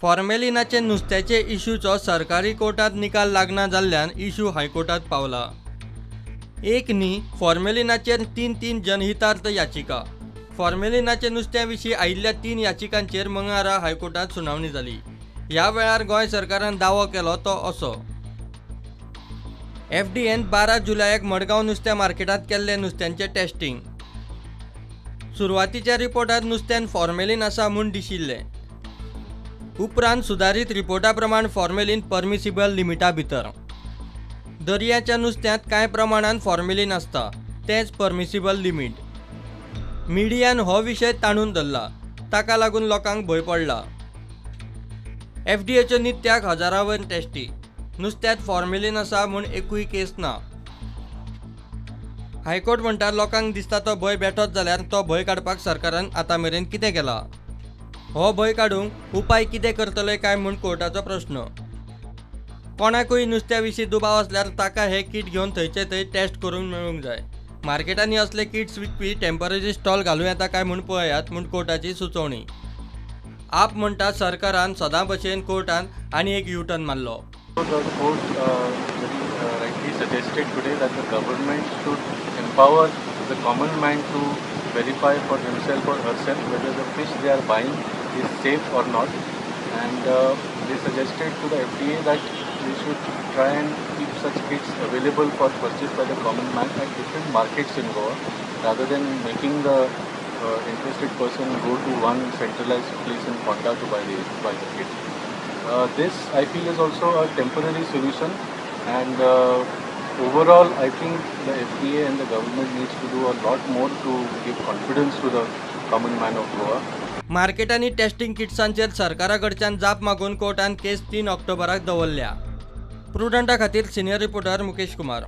फॉर्मेलिनाचे नुस्त्याचे इशूचो सरकारी कोर्टात निकाल लागना जाल्ल्यान इशू हायकोर्टात पावला. एक न्ही, फॉर्मेलिनाचेर 3-3 जनहितार्थ याचिका. फॉर्मेलिनाचे नुस्त्या विशीं आयिल्ल्या 3 याचिकांचेर मंगळारा हायकोर्टात सुनावणी जाली. ह्या वेळार गोंय सरकारान दावो केलो तो असो: एफडीएन 12 जुलयाक मडगांव नुस्त्या मार्केटांत केल्ले नुस्त्यांचे टेस्टिंग. सुरवातीच्या रिपोर्टात नुस्त्यान फॉर्मेलिन आसा म्हूण दिशिल्लें. उपरांत सुदारीत रिपोर्टा प्रमाण फॉर्मेलिन परमिसिबल लिमिटा भितर. दर्याच्या नुस्त्यांत कांय प्रमाणान फॉर्मेलिन आसता, तेंच परमिसिबल लिमीट. मिडियान हो विशय ताणून धरला, ताका लागून लोकांक भंय पडला. एफडीएच्यो नित्याक हजारांवयर टेस्टी, नुस्त्यांत फॉर्मेलिन आसा म्हूण एकूय केस ना. हायकोर्ट म्हणटा लोकांक दिसता तो भंय बेठोच जाल्यार तो भंय काडपाक सरकारान आतां मेरेन कितें केलां? हो भंय काडूंक उपाय कितें करतले काय म्हूण कोर्टाचो प्रश्न. कोणाकूय नुस्त्या विशीं दुबाव आसल्यार ताका हे किट घेवन थंयचे थंय टेस्ट करूंक मेळूंक जाय. मार्केटांनी असले किट्स विकपी टेम्पररी स्टॉल घालूं येता काय म्हूण पळयात म्हूण कोर्टाची सुचोवणी. आप म्हणटा सरकारान सदां भशेन कोर्टान आनी एक यू टर्न मारलो. The court very rightly suggested today that the government should empower the common man to verify for himself or herself whether the fish they are buying is safe or not. And they suggested to the FDA that they should try and keep such kits available for purchase by the common man at different markets in Goa, rather than making the interested person go to one centralized place in Ponda to buy the kit. This, I feel, is also a temporary solution, and overall I think the FDA and the government needs to do a lot more to give confidence to the common man of Goa. मार्केटांनी testing किट्सांचेर सरकारा कडच्यान जाप मागून कोर्टान केस 3 ऑक्टोबराक दवरल्या. प्रुडंटा खातीर senior reporter Mukesh Kumar.